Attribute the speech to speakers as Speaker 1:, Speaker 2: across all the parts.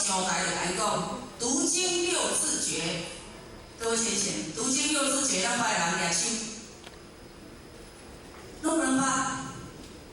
Speaker 1: 上台就共𪜶講，讀經六字訣，各位先生，讀經六字訣，咱拜人舉手，攏無人捌。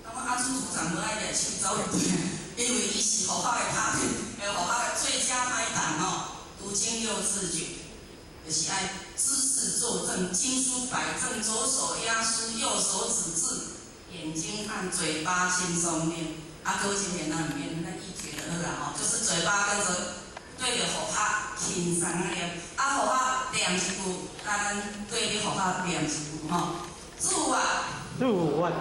Speaker 1: 感覺阿朱組長無愛舉手走入去，因為伊是護法的拍檔，護法的最佳拍檔吼。讀經六字訣，就是愛姿勢坐正，經書擺正，左手壓書，右手指字，眼睛看，嘴巴輕鬆念。啊，各位今天咱毋免，咱意訣就好啦吼，就是嘴巴跟着對著護法輕鬆仔念，啊護法念一句，咱對著護法念一句吼。主啊，
Speaker 2: 主啊，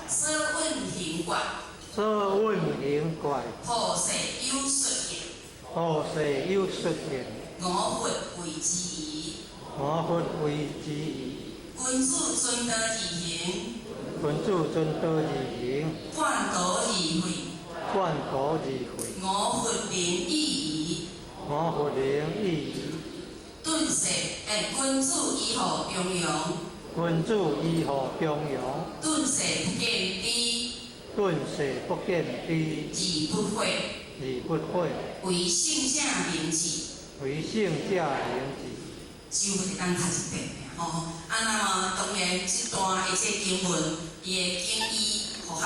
Speaker 1: 所問行怪，
Speaker 2: 所問行怪，
Speaker 1: 何世有出現？
Speaker 2: 何世有出現？
Speaker 1: 我佛為之疑。
Speaker 2: 我佛為之疑。
Speaker 1: 君子遵道而行。
Speaker 2: 君子遵道而行。
Speaker 1: 貫途而廢。
Speaker 2: 貫途而廢。
Speaker 1: 我佛能意矣。
Speaker 2: 我佛能意矣。
Speaker 1: 頓世，君子依護中庸。
Speaker 2: 君子依護中庸。
Speaker 1: 頓世不見知。
Speaker 2: 頓世不見知。
Speaker 1: 而不悔。
Speaker 2: 而不悔。
Speaker 1: 為聖者明志。
Speaker 2: 為聖者明志。
Speaker 1: 只有會當讀一遍吼。啊，那麼當然，這段的這經文，伊的經義學學，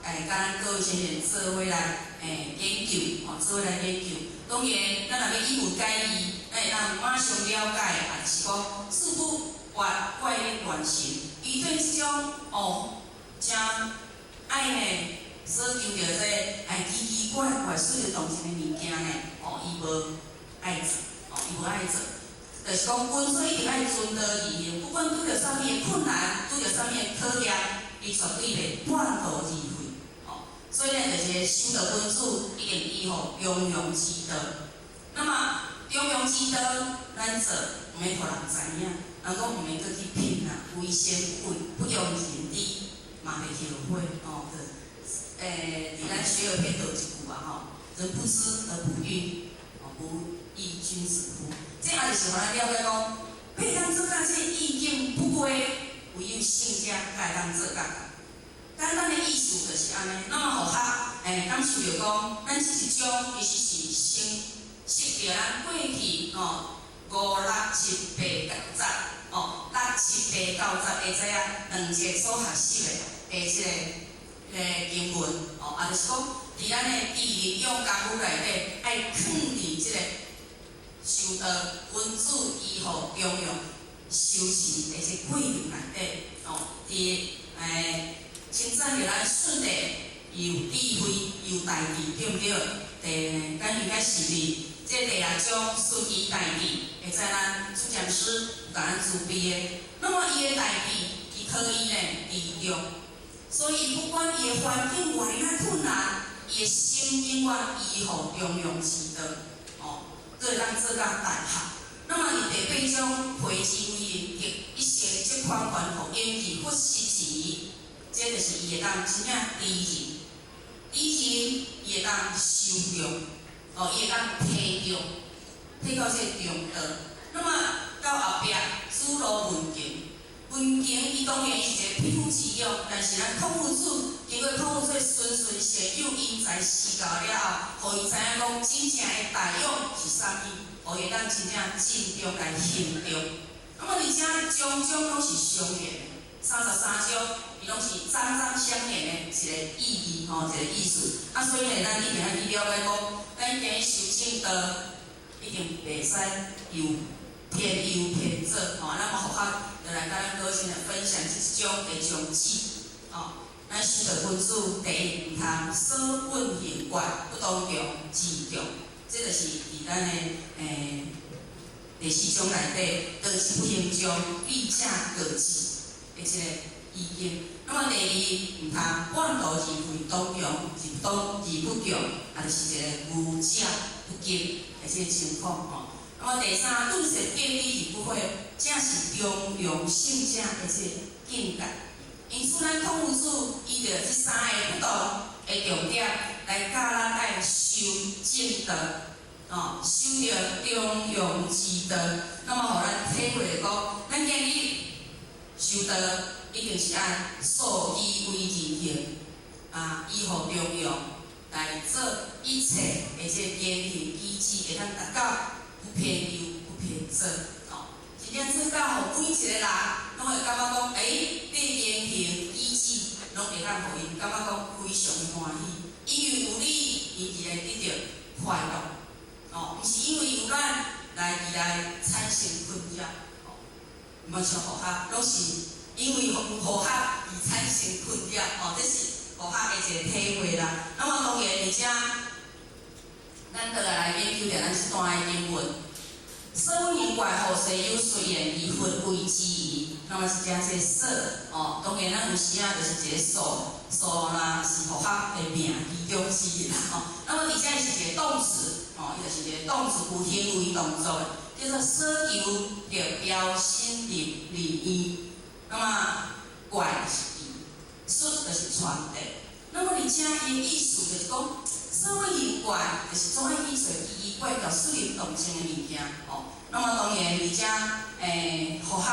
Speaker 1: 共咱各位先生做伙來研究，吼，做伙來研究。當然，咱若欲以文解義，咱會當馬上了解，啊，就是講四不怪怪力亂神，伊對這種哦，誠愛呢，所求著這個奇奇怪怪、水的動物的物件呢，哦，伊無愛做，哦，伊無愛做。就是講，君子一定愛遵道而行，不管拄著啥物的困難，拄著啥物的考驗，伊絕對袂半途而廢。哦，所以呢，就是修道君子一定依護中庸之道。那麼中庸之道，咱做毋免予人知影，人講毋免閣去拼啦，為善不為，不用行知，嘛袂後悔。哦，就佇咱學而篇就有一句啊吼，人不知而不愠，哦，不亦君子乎？這也就是予咱了解講，欲當做到這意境不歸，唯有聖者才會當做到。簡單的意思就是按呢。那麼護法，感受著講，咱這一章其實是先釋著咱過去吼五六七八九十，哦，六七八九十會知影兩節所學習的這個經文，哦，啊，就是講，佇咱的智力用功夫內底，愛囥佇這個修道君子依護中庸修持的這過程內底，哦，佇稱讚著咱順帝有智慧有大智，對毋對？第，咱應該是佇這第六章順其大智，會知咱主講師有共咱慈悲的。那麼伊的大智，伊可以呢持中，所以不管伊的環境偌爾困難，伊的心永遠依護中庸之道，哦，閣會當做到大學。那麼佇第八章回之為得一生這款還互演技佛實錢，這就是伊會當真正知人，知人伊會當修中，哦，伊會當體中，體到這個中道。那麼到後壁子路問經，問經伊當然是一個匹夫之勇，但是咱孔夫子經過孔夫子循循善誘，因材施教了後，予伊知影講真正的大勇是啥物，予伊當真正盡忠來行中。那麼而且章章攏是相連的，33章伊攏是章章相連的一個意義吼，一個意思。啊，所以呢，咱一定愛去了解講，咱今日修正道，一定袂使有偏右偏左吼。咱嘛護法就來共咱各位先來分享這一章的宗旨吼。咱修道君子第一毋通所問行怪，不當強自強，這就是佇咱的第四章內底，道之不行中，智者過智的這個意見。那麼第二，毋通半途而廢，當強而當而不強，也就是一個愚者不進的這個情況吼。那麼第三，頓世見知而不悔，正是中庸聖者的這個境界。因此，咱孔夫子依著這三个不同的重點來教咱愛修正道，哦，修著中庸之道。那麼，予咱體會講，咱今日修道一定是愛素己為而行，啊，依護中庸來做一切的這個言行舉做，哦，真正做到予每一個人攏會感覺講，欸，你的言行舉止攏會當予𪜶感覺講非常的歡喜，因為有你，𪜶而來得著快樂，哦，毋是因為有咱來而來產生困擾，哦，毋像佛學，攏是因為佛學而產生困擾，哦，這是佛學的一個體會啦。那麼當然，而且咱倒來研究著咱這段的經文。所云怪後世有隨緣以佛為之義，那麼是講這個所哦，當然咱有時啊就是一個數，數啦是佛學的名其中之一啦吼。那麼佇遮是一個動詞，哦，伊就是一個動詞，有行為動作的，叫做所求著標心立利益。那麼怪是義，術就是傳遞。那麼佇遮伊的意思就是講，所謂怪就是怎樣去揣奇奇怪怪、出入動靜的物件，哦。那麼當然，佇遮佛學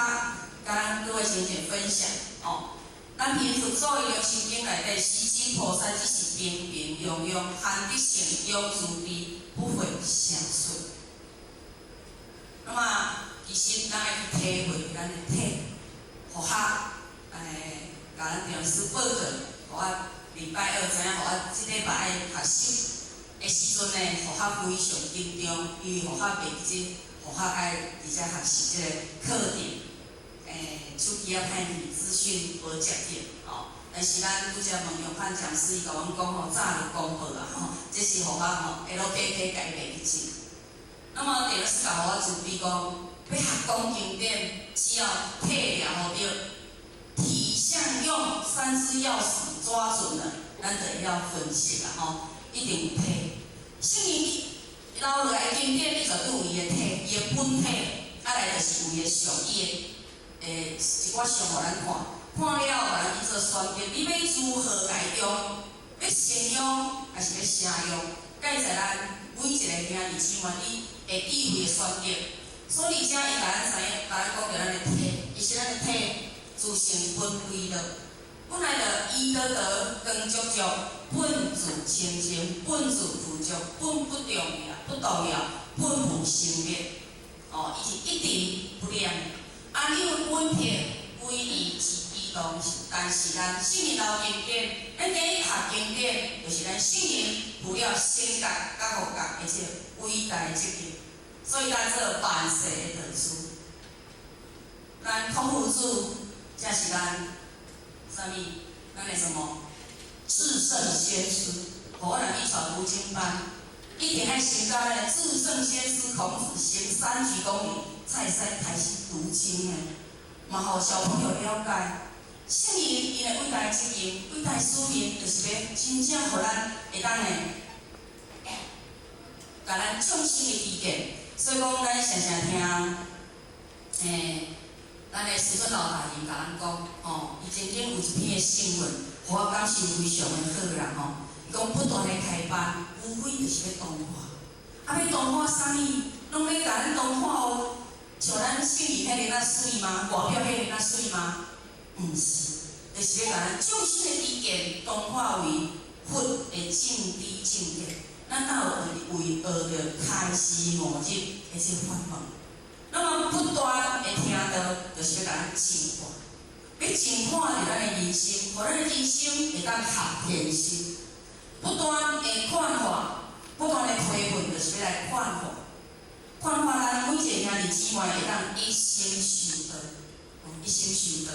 Speaker 1: 佮咱各位先生分享，哦。咱憑佛祖的心經內底，世親菩薩只是平平庸庸，含德性勇慈悲，不會相出。那麼其實咱愛去體會咱的體，佛學，共咱老師報告，予我禮拜二知影，予我這禮拜愛學習的時陣呢，佛學非常緊張，因為佛學袂記得，佛學愛佇遮學習這個課程，手機仔歹去，資訊無接著，哦。但是咱拄才問楊范講師，伊共阮講吼，早就公布啊，吼，這是予我吼 LKK 家袂記得。那麼第二師共予我慈悲講，欲學講經典，只要體掠予著，體相用三支鑰匙抓準了，咱就會曉分析啦吼，一定有體。聖人留落來經典，伊絕對有伊的體，伊的本體，啊來就是有伊的相，伊的一寡相予咱看，看了予咱去做選擇，你欲如何共伊用？欲善用，抑是欲邪用？蓋在咱每一個兄弟姊妹，你會智慧的選擇。所以，遮伊共咱知影，共咱講著咱的體，伊是咱的體自性本歸樂。本來就伊得得光足足，本自清淨，本自具足，本不動搖，不動搖，本無生滅。哦，伊是一塵不染的。啊，你有本體唯一之機動，但是咱聖人留經典，咱今日學經典，就是咱聖人負了先覺佮後覺的這個偉大的責任。所以咱做萬世的導師。咱孔夫子才是咱啥物？咱的什麼？至聖先師。我若去帶讀經班，一定愛先佮咱的至聖先師孔子行三鞠躬禮，才會使開始讀經的。嘛，予小朋友了解，聖人𪜶的偉大責任、偉大使命，就是欲真正予咱會當呢，共咱眾生的知見。所以講，咱常常聽，咱的師尊老大人共咱講，吼，伊曾經有一篇的新聞，予我感受非常的好啦，吼。伊講不斷的開班，無非就是欲同化，啊，欲同化啥物？攏欲共咱同化予像咱聖人彼爾仔媠嗎？外表彼爾仔媠嗎？毋是，就是欲共咱眾生的知見同化為佛的正知正見。咱敢有為學著開示悟入的這個法門？那麼不斷的聽道，就是欲共咱淨化，欲淨化著咱的人生，予咱的人生會當合天心。不斷的勸化，不斷的推問，就是欲來勸化，勸化咱每一個兄弟姊妹會當一心修道，一心修道。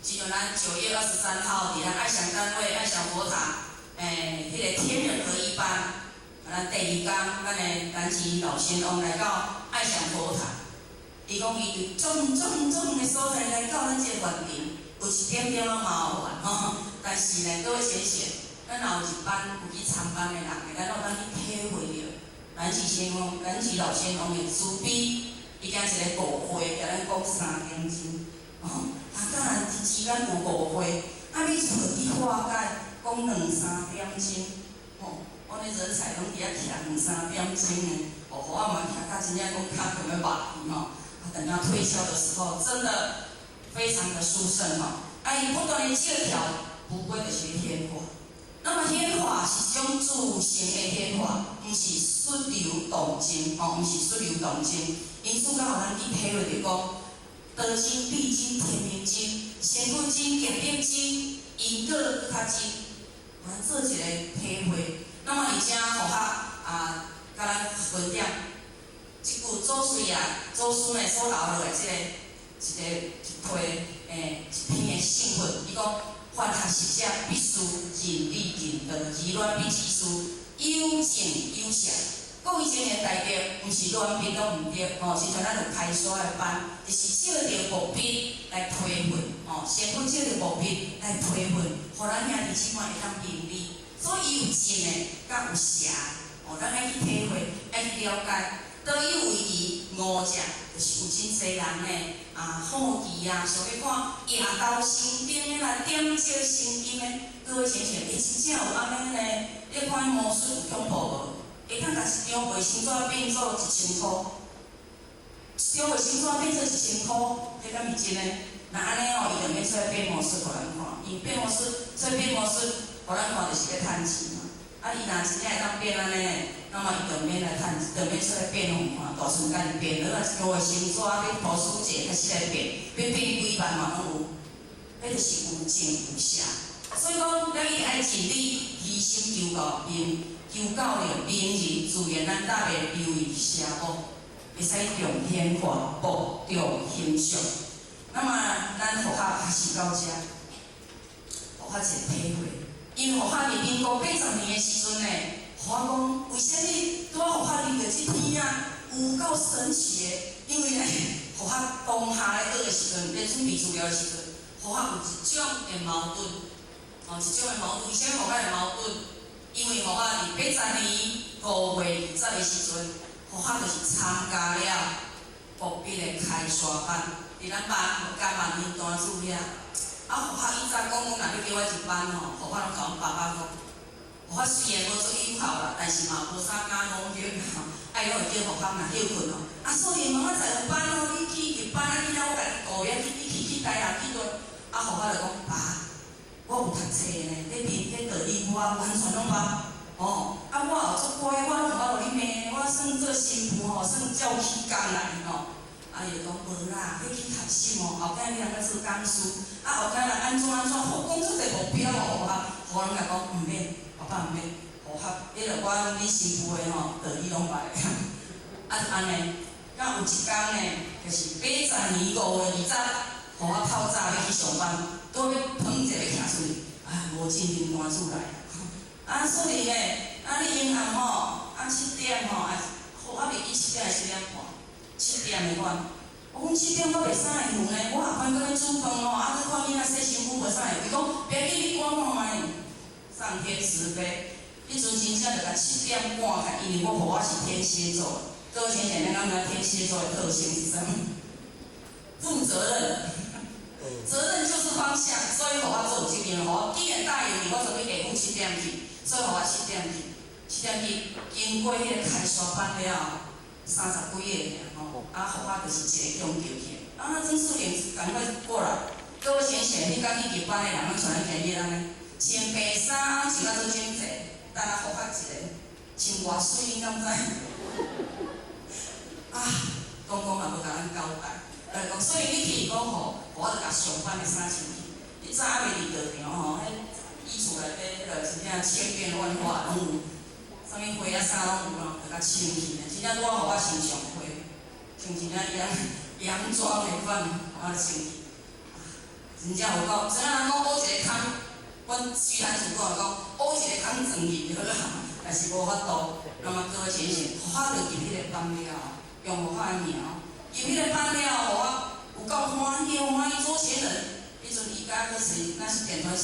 Speaker 1: 就像咱9月23號，佇咱愛祥單位愛祥佛塔，彼個天人合一班，咱第二工，咱的南極老仙翁來到愛祥佛塔，伊講伊佇種種種的所在來到咱這個縣城，有一點點仔麻煩吼。但是呢，各位先生，咱若有一班有去參班的人，咱攏當去體會著南極仙翁、南極老仙翁的慈悲，伊行一個誤會，共咱講3點鐘，哦，啊，當然之間有誤會，啊，你就去化解，講兩三點鐘，吼，阮的人才攏佇遐徛兩三點鐘的，哦，予我嘛徛甲真正講跤強欲肉去吼，啊，等到退休的時候，真的非常的殊勝吼，啊，伊不斷的借調，不過就是顯化。那麼顯化是一種自性的顯化，毋毋是術流動靜，吼，毋是術流動靜。因此，才予咱去體會著講，道真、彼真、天命真、成佛真、劫得真、因果閣較真，予咱做一個體會。那麼而且佛學啊，共咱分享，這句祖師啊，祖師呢所留落來這個一個一批一篇的聖訓，伊講凡學習者必須認理認道，離亂彼之事，有正有邪。各位青年大家，毋是亂筆攏毋對，吼，親像咱有開山的班，就是借著木筆來批訓，吼，先佛借著木筆來批訓，予咱兄弟姊妹會當明理。所以伊有正的，佮有邪，吼，咱愛去體會，愛去了解。道有為其誤者，就是有真濟人呢，啊，好奇啊，想欲看夜頭星燈的啦，點石成金的，各位親像，欸，真正有按呢呢？你看魔術有恐怖無？會當共一張衛生紙變做1000箍，一張衛生紙變做一千箍，彼敢是真的？若按呢哦，伊就免出來變魔術予咱看，因變魔術，出來變魔術予咱看，就是欲趁錢嘛。啊，伊若真正會當變按呢，那麼伊就免來趁，就免出來變予阮看，大順家己變，你若一張衛生紙欲塗書節開始來變，欲變幾萬嘛攏有，彼就是有正有邪。所以講，咱一定愛盡力虛心求教，明求教了明人，自然咱逐袂流於邪惡，會使重顯化，博眾形象。那麼，咱佛學學習到遮，佛學一個體會。因為佛學佇民國80年的時陣呢，我講為啥物拄仔佛學入著這篇啊，有夠神奇的。因為呢，佛學當下咧學的時陣，咧準備資料的時陣，佛學有一種的矛盾，哦，一種的矛盾。為啥物佛學會矛盾？因為佛學佇80年5月20的時陣，佛學就是參加了國賓的開沙班，佇咱萬甲萬寧大厝遐。啊，佛學以前講講，若欲叫我入班吼，佛學攏共阮爸爸講。佛學雖然無做有效啦，但是嘛無啥敢講叫，愛攏會叫佛學若歇睏哦。啊，所以明仔載有班哦，你去入班啊，你了我家己顧遐去，你去去台南去佗。啊，佛學就講爸，我有讀冊呢，彼邊彼道理我完全攏捌。哦，啊，我也足乖，我攏毋捌予你罵，我算做新婦吼，算照起工來吼。啊，伊就講無啦，彼去學習吼，後擺你通做講師，啊，後擺人按怎按怎，好講出一個目標哦，予阮共講毋免，爸爸毋免，予學，彼個我你新婦的吼，道理攏捌的。啊，就按呢，敢有一工呢，就是80年5月20，予我透早欲去上班，拄欲捧一个徛出去，啊，無進靈單子來。啊，所以呢，啊，你陰暗吼，啊7點吼，啊，好，我袂記7點還是7點半，7點的款。我講7點我袂使會赴呢，我後擺閣咧煮飯吼，啊，閣看囡仔洗身軀袂使會。伊講袂要緊，你趕看覓。上天慈悲，彼陣真正就共7點半開，因為我予我是天蠍座，各位淺顯，咱敢知天蠍座的特性是啥物？負責任，責任就是方向，所以予我做有責任，予我既然答應你，我就欲下午7點去，所以予我七點去，七點去經過彼個開沙班了後，30幾個爾吼，啊，予我就是一個強叫起來，啊，曾素玲趕快過來，各位淺顯，彼工去入班的人，攏像咱今日按呢，穿白衫，穿甲足整齊，等下予我一個穿偌媠，你敢知？啊，公公嘛無共咱交代，講所以你去講吼，我就共上班的衫穿去。你早猶未佇道場吼，彼衣櫥內底彼個真正千變萬化攏有，啥物花啊衫攏有咯，就共穿去。真正拄仔予我穿上花，穿真正洋洋裝的款，予我穿去。真正有夠，知影人講烏一個空，阮徐壇主講講烏一個空裝入就好啦，但是無法度。那麼各位淺顯，我就入彼個班了，用我的名，入彼個班了，予我有夠歡喜，歡喜左前人。彼陣伊家閣是那是電傳。